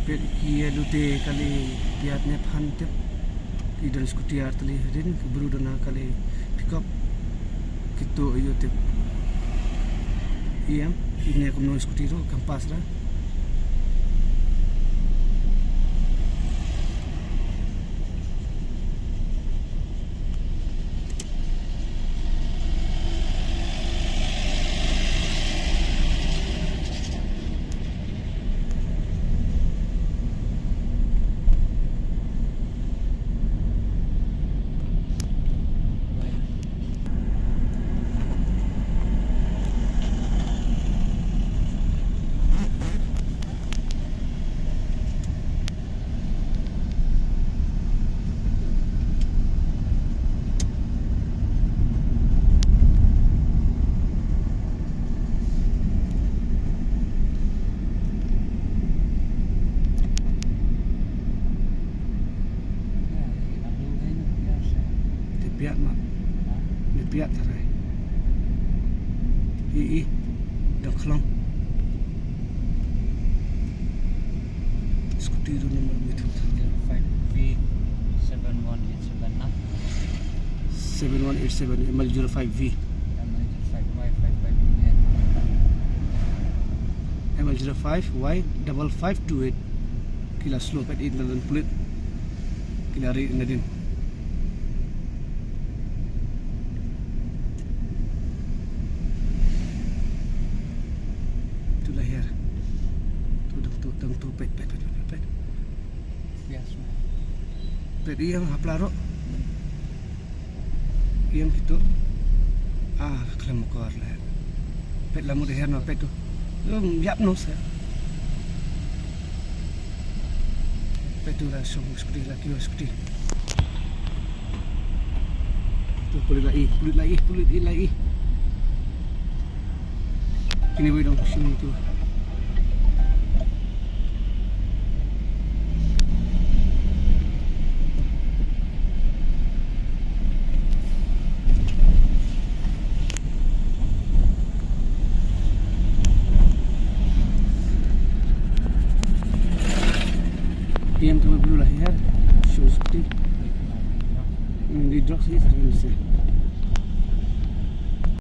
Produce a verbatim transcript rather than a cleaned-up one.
Ki ïa lute kali piat ne phan tip. Ki don scooty ar tylli hadien, ki bru don ha kali pickup. Kito ïa tip. Ïa, ine kumno scooty ruh, kam pass ra. Te piat ma. Te piat tharai. I, i. Dang khlong. Scooty ruh number mi tu. Five V seven one eight seven na. Seven one eight seven M L zero five V. M L zero five Y five five two eight. M L zero five Y double five two eight. Ki la slow peit ïa la don pulit. Ki la ri nadien. Tu la hiar. Tu dang tu, dang tu, peit, peit, peit, peit, peit. Peit ïa hapla ruh. Ïa kitu. Ah, khlem kor la. Peit la mut hiar no peit tu. Lum ïap no se. Peit tu la song scooty la kio scooty. Tu pulit la i, pulit la i, pulit i la i. Kini wei dong sini tu. Ïa tu bru la hiar. Shoes ti. Di drugs ni sering se.